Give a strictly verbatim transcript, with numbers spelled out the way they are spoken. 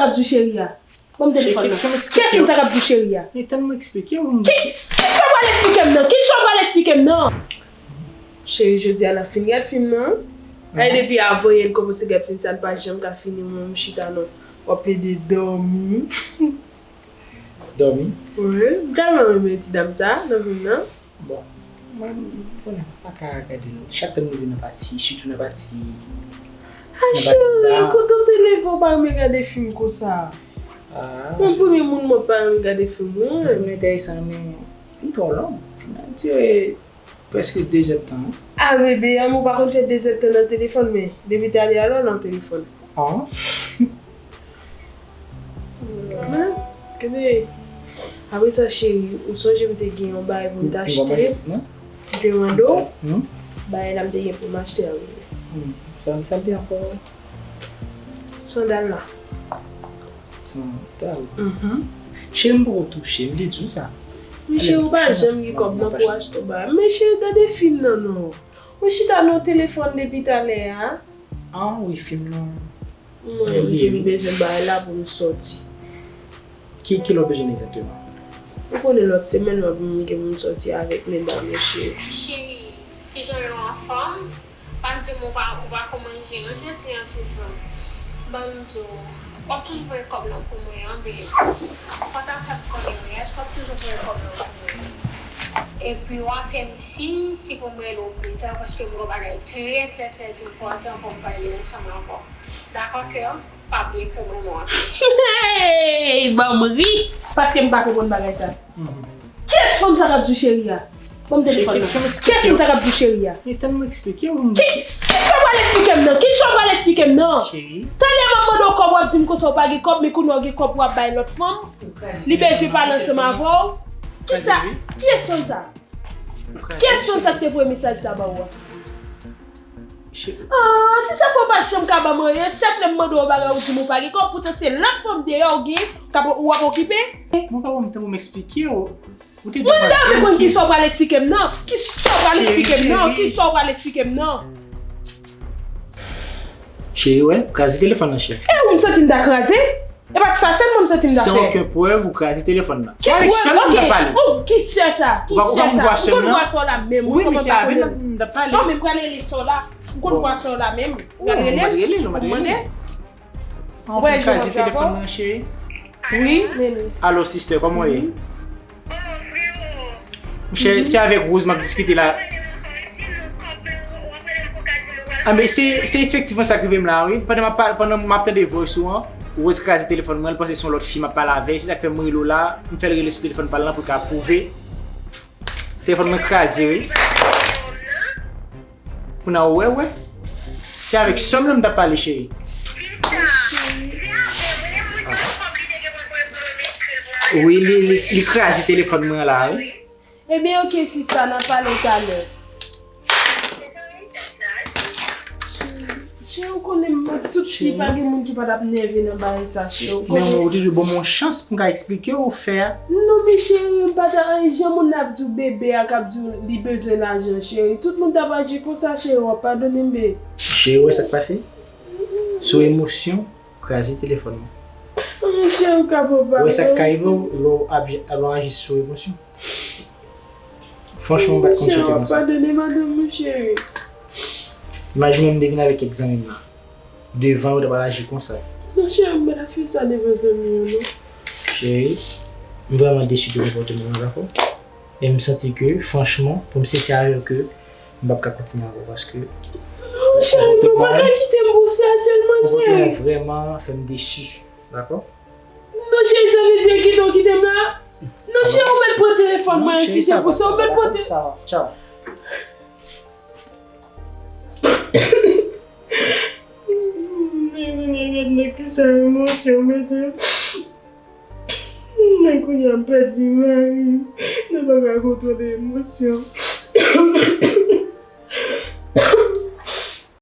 K ap di w cheri a? Ban m telefòn nan. Kiyès moun sa k ap di w cheri a? Men tann mwen eksplike w. Ki, kisa w pral eksplike m nan? Kisa w pral eksplike m nan? Cheri, jodi a n ap fin gad fim nan. Ay, depi avan yè n kòmanse gad fim sa, n pa janm ka fini, mwen m chita non. W ap plede dòmi. Dòmi? Wi, m tèlman renmen ti dam sa nan fim nan. Bon, mwen, m konnen m pa ka gade l. Chak tan m rive nan pati, sitou nan pati, nan pati sa. Cheri, kote w te leve, w pa renmen gade fim konsa? Ah. Mwen premye moun mwen pa renmen gade fim, wi. Fim nan enteresan, men li twò long. Fim nan dire prèske de zèdtan. Ah, bebe, an, ou pa konn fè de zèdtan nan telefòn, men depi talè a la w nan telefòn. Ah. Mwen, gade. Apre sa, cheri, ou sonje m te gen yon bagay pou m t achte? M te mande w. Bagay la m te gen pou m achte a, wi. Sa, sa l te ankò? Sandal la. Sandal? Cheri, m poko touche, m te di w sa. Men cheri, ou pa janm gen kòb nan pou w achte yon bagay. Men cheri, gade fim nan non. Ou chita nan telefòn depi talè a. Ah wi, fim nan. Mwen, m di li bezwen bagay la pou m sòti. Ki, ki lè w bezwen egzakteman? Ou konnen lòt semèn, m ap gen pou m sòti avèk medam yo, cheri. Cheri, kijan yo anfòm? Pa di m ou pa, ou pa ko manje non jodi an toujou. Ban m di w, w ap toujou voye kòb lan pou mwen an, babe. Fò ta fè m konnen wi, èske w ap toujou voye kòb lan pou mwen? Epi w a fè m siy si pou m rele w pita, paske m gen yon bagay trè, trè, trè enpòtan pou m pale ansanm avè w. Dakò, kè? Pa bliye ke m renmen w anpil. Hey! Ban m ri, paske m pa konprann bagay sa. Kiyès fanm sa k ap di w cheri a? Ban m telefòn nan. Kiyès fanm sa k ap di w cheri a? Men tann mwen eksplike w. Ki, kisa w pral eksplike m nan? Kisa w pral eksplike m nan? Cheri. Talè m ap mande w kòb, w ap di m konsa w pa gen kòb, men kounye a w gen kòb pou w ap bay lòt fanm. Li bezwen pale ansanm avè w. Kisa? Kiyès fanm sa? Kiyès fanm sa k te voye mesaj sa ba ou a? Ah, se sa fè w pa janm ka ban m anyen. Chak lè m mande w bagay, ou di m ou pa gen kòb, poutan se lòt fanm deyò ou gen, k ap, ou ap okipe. Mwen pa wè m tan pou m eksplike w. Ou te... Mwen ta vle konn kisa w pral eksplike m nan. Kisa w pral eksplike m nan? Kisa w pral eksplike m nan? Cheri, wè, kraze telefòn nan, cheri. E ou m santi m ta kraze? E pa sa sèlman m santi m ta fè. San okenn prèv, ou kraze telefòn nan. Ki prèv? Ok. Ou, ki sè sa? Ki sè sa? Ou konn vwa sè w la menm. Wi, men se avè l m t ap pale. Non, men m pral rele sè w la. Ou konn vwa sè w la menm. Ou pral rele l? Ou mande? An, ou fin kraze telefòn nan, cheri. Wi, men... Alo, sister, kòman w ye? Monchè, se avèk Rose m ap diskite la. Ah, men se, se efektivman sa k rive m la, wi. Pandan m ap pa-, pandan m ap tande voice ou an, Rose kraze telefòn mwen, l panse se yon lòt fi m ap pale avè l. Se sa k fè m rele w la, m fè l rele sou telefòn pa l lan pou l ka pwouve. Telefòn mwen kraze, wi. Kounye a ou wè, wè. Se avèk sè m lan m t ap pale, cheri. Wi, li, li, li kraze telefòn mwen la, wi. Ebyen, ok, sista, n a pale talè. Cheri, ou konnen m, tout fi, pa gen moun ki pa t ap nève nan bagay sa, cheri, ou konnen. Men ou te dwe ban m yon chans pou m ka eksplike w fè a. Non, men cheri, m pa ta, jan moun nan ap di w bebe a, k ap di w li bezwen lajan, cheri. Tout moun t ap aji konsa, cheri, w ap padone m, bebe. Cheri, ou wè sa k pase? Sou emosyon, ou kraze telefòn mwen. Ou wè sa k ka rive w lè w ap, lè w aji sou emosyon? Franchman, m pa t konn sou te konsa. Padone madanm mwen, cheri. Imajine w m te vin avèk kèk zanmi m la. Devan yo, w ta pral aji konsa. Non, cheri, m pa t ap fè sa devan zanmi yo, non. Cheri, m vrèman desi de konpòteman w, dakò? E m santi ke, franchman, pou m sensè avè w, ke m p ap ka kontinye avè w, paske... Non, cheri, ou pa ka kite m pou sa sèlman, cheri. Konpòteman w vrèman fè m desi, dakò? Non, cheri, sa vle di kite w kite m la? Non, cheri, ou mèt pran telefòn mwen, si se pou sa, ou mèt pran telefòn. Tchaw. Men kounye a gad nan kisa emosyon mete m. Men kounye a m pèdi mari m. Mwen pa ka kontwole emosyon.